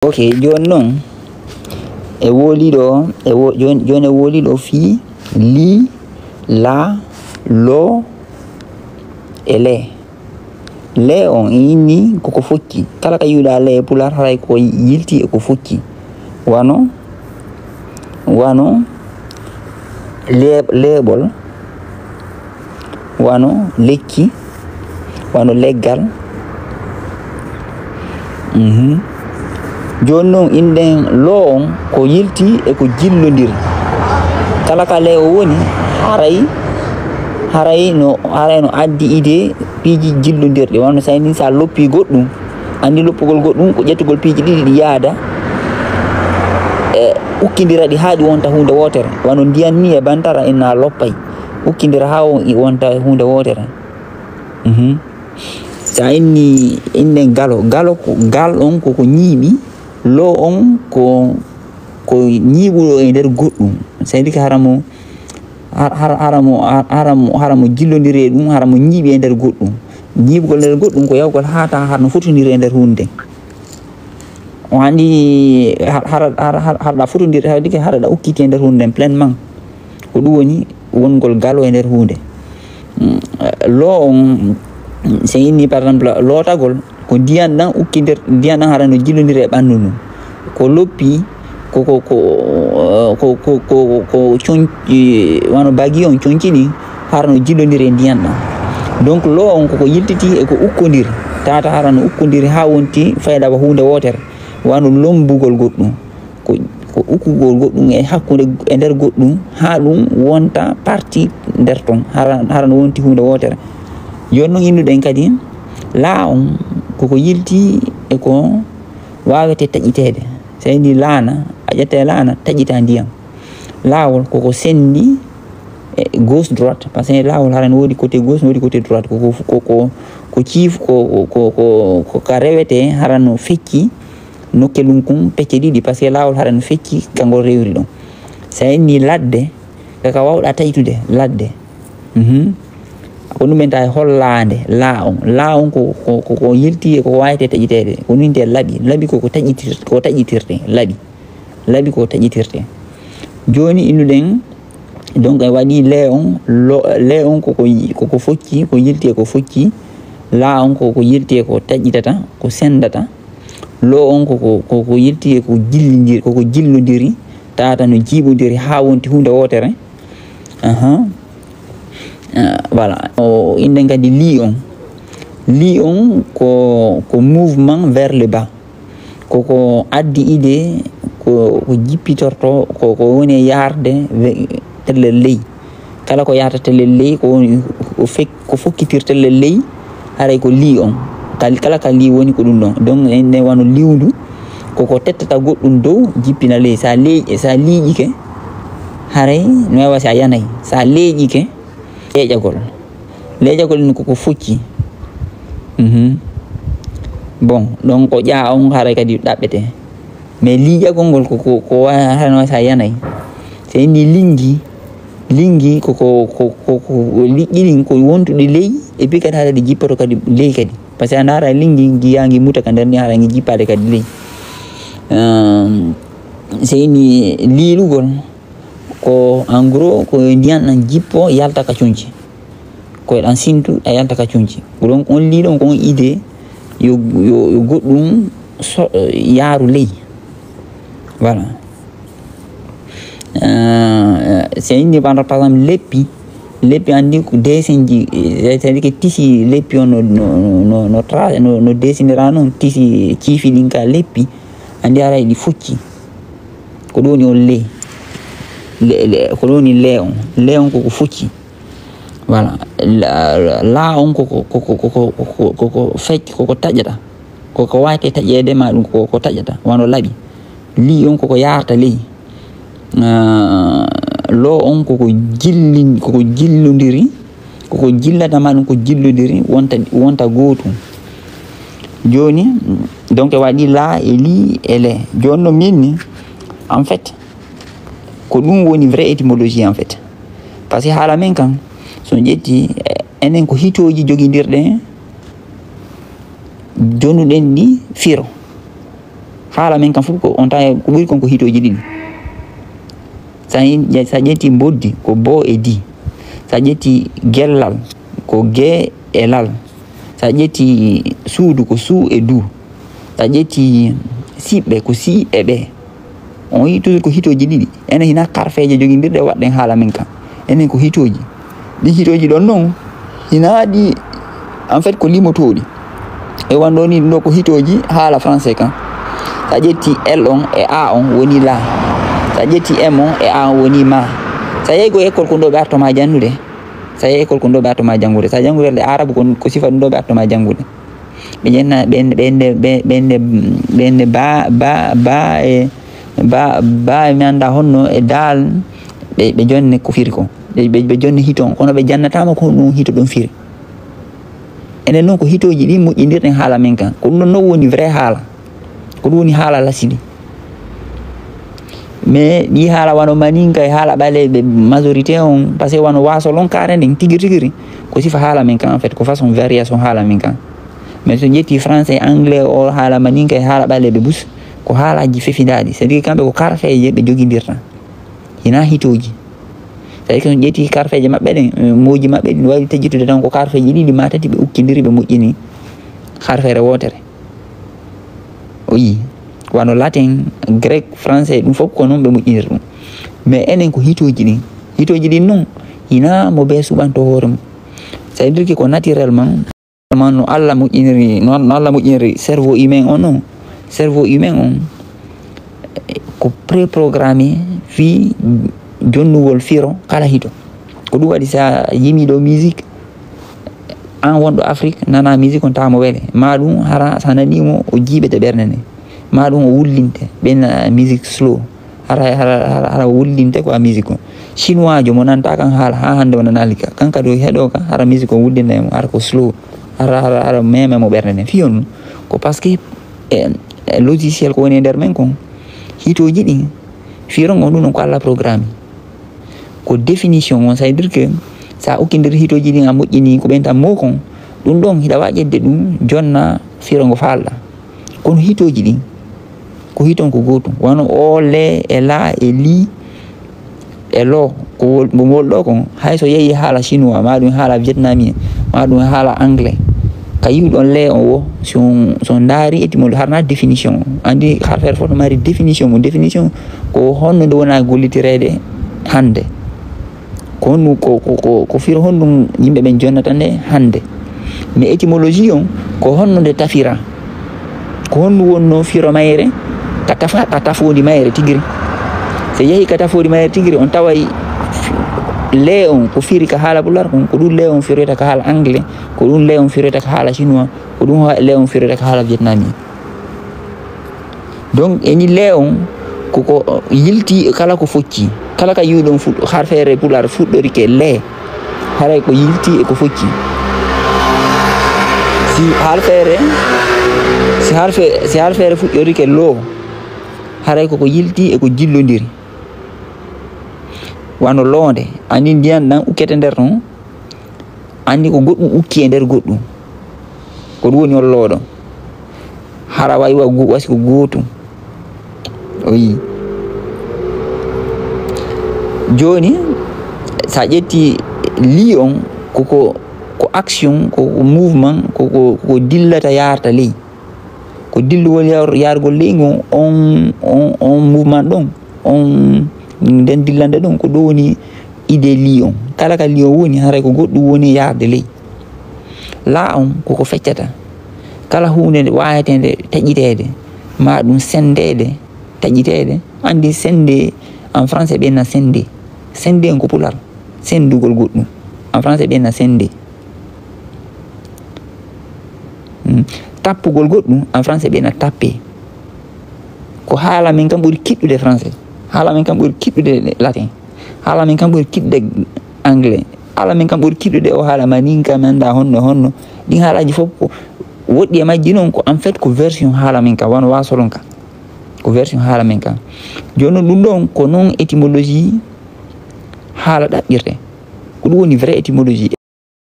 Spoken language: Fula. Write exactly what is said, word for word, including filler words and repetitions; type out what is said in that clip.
Ok, jooni noon, e woli ɗo, e wo-, jooni, jooni e woli ɗo fii lii, laa, loo, e lee. Lee on e inni ko ko focci. Kala ka yi'uɗaa lee e Pulaar, haray ko yilti e ko focci. Wano, wano lee-, leeɓol, wano lekki, wano leggal. Mhm. Jooni noon, inɗen loo on ko yilti e ko jillondiri. Kala ka lee o woni, haray, haray no, haray no addi idée piiji jillondirɗi. Wano so a inni, so a loppii goɗɗum, anndi loppugol goɗɗum ko ƴettugol piiji ɗiɗi ɗi yaada, e ukkindira ɗi haa ɗi wonta huunde wootere. Wano ndiyan nii e bantara, inna loppay, ukkindira haa won-, wonta huunde wootere. Mhm. So a inni, inɗen galo, galo ko, gal on ko ko ñiiɓi, loo on ko, ko ñiiɓuɗo e nder goɗɗum. So a inni ko hara mo, har-, har-, hara mo, har-, hara mo, hara mo jillondiri e ɗum, hara mo ñiiɓi e nder goɗɗum. Ñiiɓugol nder goɗɗum ko yahugol haa tawa hara no fotondiri e nder huunde. O anndi har-, hara, hara, hara, hara ɗa fotondiri, hara ɗike, hara ɗa ukkiti e nder huunde nden pleinement. Ko ɗum woni wongol galo e nder huunde. Mm, loo on, so inni, par exemple, lootagol, ko ndiyan ɗan ukkindir-, ndiyan ɗan hara no jillondiri e ɓanndu ndun. Ko loppi, ko, ko, ko, ko, ko, ko, ko conci, wano bagi on conci ɗin, hara no jillondiri e ndiyan ɗan. Donc, loo on ko ko yiltiti e ko ukkondiri, tata hara no ukkondiri haa wonti fayda ba huunde wootere, wano lombugol goɗɗum. Ko, ko ukkugol goɗɗum e hakkunde, e nder goɗɗum, haa ɗum wonta partie nder ton, hara, hara no wonti huunde wootere. Jooni noon, innuɗen kadi laa on, ko ko yilti e ko waawete taƴiteede. So a inni laana, a ƴetta e laana, taƴita ndiyan. Laawol, ko ko senndi e gauche droite, parce que laawol hara no woodi côté gauche, no woodi côté droite, ko, ko, ko, ko, ko ciif-, ko, ko, ko, ko, ko ka rewete hara no fecci nokkelun kun pecce ɗiɗi, parce que laawol hara no fecci ka ngol rewri ɗon. So a inni ladde, ka ka waawɗaa taƴtude ladde. Mhm. Ko ɗum ɓen tawi hollaande, laa on. Laa on ko, ko, ko, ko yilti e ko waawete taƴiteede. Ko ɗum wiyetee laɓi. Laɓi ko ko taƴitir-, ko taƴitirte, laɓi. Laɓi ko taƴitirte. Jooni innuɗen, donc, en waɗi lee on, lo-, lee on ko, ko yi-, ko, ko focci, ko yilti e ko focci. Laa on ko, ko yilti e ko taƴitata, ko senndata. Loo on ko, ko, ko, ko yilti e ko jillindiri, ko, ko jillondiri, tata no jiiɓondiri haa wonti huunde wootere. Aha. Ah, voilà. O, inɗen kadi lii on. Lii on ko, ko mouvement vers le bas. Ko ko addi idée, ko, ko jippitorto, ko, ko woni e yaarde we-, tellel ley. Kala ko yahata tellel ley, ko woni, ko fek-, ko fokkitirta tellel ley, haray ko lii on. Kal-, kala ka lii woni ko ɗum ɗon. Donc, en ne wano liwndu, ko ko tettata goɗɗum dow, jippina ley. Sa ley-, sa liiƴike, haray no wawa si a yanay. Sa leeƴike, leeƴagol. Leeƴagol ni ko ko fucci. Mhm. Bon, donc ko ƴaa on haray kadi ɗaɓɓete. Mais liiƴagol ngol ko, ko, ko wa-, hano sa yanay. So inni linngi, linngi ko, ko, ko, ko, ko liƴƴi ɗin ko wontuɗi ley, et puis kadi haɗa ɗi jippoto kadi ley kadi. Parce que a ndaara linngi ngi yaa ngi muta ka nder ni haɗa ngi jippaade kadi ley. Ehm, so inni liiɗugol ko en gros ko ndiyan ɗan jippo yalta ka conci. Ko e ɗan sintu a yalta ka conci. Ko ɗon on liiɗon ko on idée yo, yo, yo goɗɗum so, yaaru ley. Voilà. Euh, so inni par, par exemple leppi, leppi anndi ko dessin ji, eh, c'est-à-dire que tisi leppi on no, no, no, no tra-, no, no dessinira noon tisi ciifi ɗin ka leppi, anndi haray ɗi fucci. Ko ɗum woni on ley. Le, le, ko ɗum woni ley on. Ley on ko ko fucci. Voilà. La, la, la on ko, ko, ko fecc, ko ko taƴata. Ko ko waawete taƴeede ma ɗum ko, ko taƴata. Wano laɓi. Lii on ko ko yaarta ley. Ah, loo on ko ko jillin-, ko ko jillondiri. Ko ko jillata ma ɗum ko jillondiri wonta, wonta gootum. Jooni, donc, waɗi laa e lii e lee. Jooni no min ni, en fait, ko ɗum woni vraie étymologie, en fait. Parce que haala men kan, so on ƴetti, eh, enen ko hitooji jogindirɗen, jonuɗen ɗi firo. Haala men kan fof ko on tawi ko ɓuri kon ko hitooji ɗiɗi. Sa ƴetti mboddi ko bo e di. Sa ƴetti gellal ko ge e lal. Sa ƴetti suudu ko suu e du. Sa ƴetti siɓɓe ko si e ɓe. On yi toujours ko hitooji ɗiɗi. Enen hina karfeeje jogindirɗe waɗɗen haala men kan. Enen ko hitooji. Ɗi hitooji ɗon non hina ɗi en fait ko limotooɗi. E wano ɗo ni ɗo ko hitooji haala français kan. Sa ƴetti L on e A on woni la. Sa ƴetti M on e A on woni ma. Sa yehi go école ko ɗo ɓe arto ma jannude. Sa yehi école ko ɗo ɓe arto ma janngude. Sa janngude le arabu ko, ko sifa ɗum ɗo ɓe arto ma janngude. Ɓe ƴenna ɓe ɓe ɓe ɓe ɓe ba ba ba e ba ba e mi annda honno e dal ɓe ɓe jonne ko firi ko. Ɓe ɓe jonne hito on kono ɓe jannatama ko ɗum hito ɗum firi. Enen noon ko hitooji ɗi moƴƴindirɗen haala men kan. Ko ɗum ɗon noon woni vrai haala. Ko ɗum woni haala lasili. Mais ɗi haala wano maninka e haala ɓaleeɓe majorité on, parce que wano wasolonkaare nden tigi tigiri ko sifa haala men kan en fait, ko façon variation haala men kan. Mais so ƴetti français, anglais, o haala maninka e haala ɓaleeɓe bus, ko haalaaji fefindaaɗi. C'est-à-dire kamɓe ko karfeeje ɓe jogindirta. Hina hitooji. Tawi ko ƴetti karfeeje maɓɓe ɗen, eh, mooji maɓɓe ɗin wawi tejjitude tan ko karfeeje ɗiɗi ma tati ɓe ukkindiri ɓe moƴƴini karfeere wootere. O yi, wano latin, grec, français, ɗum fof ko noon ɓe moƴƴiniri ɗum. Mais enen ko hitooji ɗin. Hitooji ɗin noon, hina mo bee suɓanto hoore mum. Ça veut dire que ko naturellement, no Allah moƴƴiniri, no, no Allah moƴƴiniri cerveau humain on, non? Cerveau humain on, ko préprogrammé fii jonnugol firo kala hito. Ko ɗum waɗi sa yimi ɗo musique, an wonɗo Afrique, nana musique on tawa mo wele. Ma ɗum hara sa nani mo, o jiiɓete ɓernde nde. Ma ɗum o wullinte, ɓen, ah, musique slow. Hara, hara, hara, hara wullinte ko a musique on. Chinois jo mo nanta kan haala, ha hande o nanaali ka. Kan kadi o heɗo ka, hara musique on wullinte mo, hara ko slow. Hara, hara, hara meme mo ɓernde nde. Fiyon ɗum. Ko parce que, eh, eh, logiciel ko woni e nder men kon. Hitooji ɗin, firon on ɗum on ko Allah programme. Ko définition on, ça veut dire que sa okkindir hitooji ɗin a moƴƴini ko ɓen tan mo kon, ɗum ɗon hiɗa wawi ƴettude ɗum jonna firo ngo faalɗa. Kono hitooji ɗin, ko hiton ko gootum. Wano o, le, e la, e li, e lo, ko wol-, ko ngol ɗo kon, hay so yehi haala chinois, ma ɗum haala vietnamien, ma ɗum haala anglais, ka yiwɗon le on wo, si on, si on ndaari étymologie, harna définition. Andi harfeere fof no mari définition mum. Définition ko honno nde wona gollitireede hannde. Ko honɗum, ko, ko, ko, ko firo honɗum yimɓe ɓen jonnata nde hannde. Mais étymologie on, ko honno nde tafira? Ko honɗum wonno firo mayre? Ka tafa-, ka tafondi mayre tigiri. So yehi ka tafondi mayre tigiri, on taway le on ko firi ka haala Pulaar kon, ko ɗum le on firoyta ka haala anglais, ko ɗum le on firoyta ka haala chinois, ko ɗum ha-, le on firoyta ka haala vietnamien. Donc, eni le on, ko, ko yilti e kala ko focci. Kala ka yiwɗon fuɗ-, harfeere Pulaar fuɗɗorike le, haray ko yilti e ko focci. Si harfeere, si harfe-, si harfeere fuɗɗorike lo, haray ko ko yilti e ko jillondiri. Wano loonde, ani ndiyan ɗan ukkete nder ton, anndi ko goɗɗum ukki e nder goɗɗum. Ko ɗum woni on looɗo. Hara wayi wa go-, wasi ko gootum. O yi. Jooni, sa ƴetti li on, ko, ko, ko action, ko, ko mouvement, ko, ko, ko dillata yaarta ley. Ko dilluwol yar-, yargol ley ngon, on, on, on mouvement ɗon, on, nden dillande ɗon, ko ɗo woni idée li on. Kala ka li on woni, haray ko goɗɗum woni yarde ley. La on, koko feccata. Kala huunde nde waawetende taƴiteede, ma ɗum senndeede, taƴiteede. Anndi sennde, en français ɓe na sennde. Sennde on ko Pulaar. Senndugol goɗɗum. En français ɓe na sennde. Hmm. Tappugol goɗɗum, en français ɓe na taper. Ko haala men kam ɓuri kiɗɗude français. Haala men kam ɓuri kiɗɗude latin. Haala men kam ɓuri kiɗɗude anglais. Haala men kam ɓuri kiɗɗude o haala maninka, mi annda honno, honno. Ɗin haalaaji fof ko woɗɗi e majji noon ko en fait ko version haala men kam, wano wasolonka. Ko version haala men kam. Jooni noon ɗum ɗon ko noon étymologie haala ɗaɓɓirte. Ko ɗum woni vrai étymologie.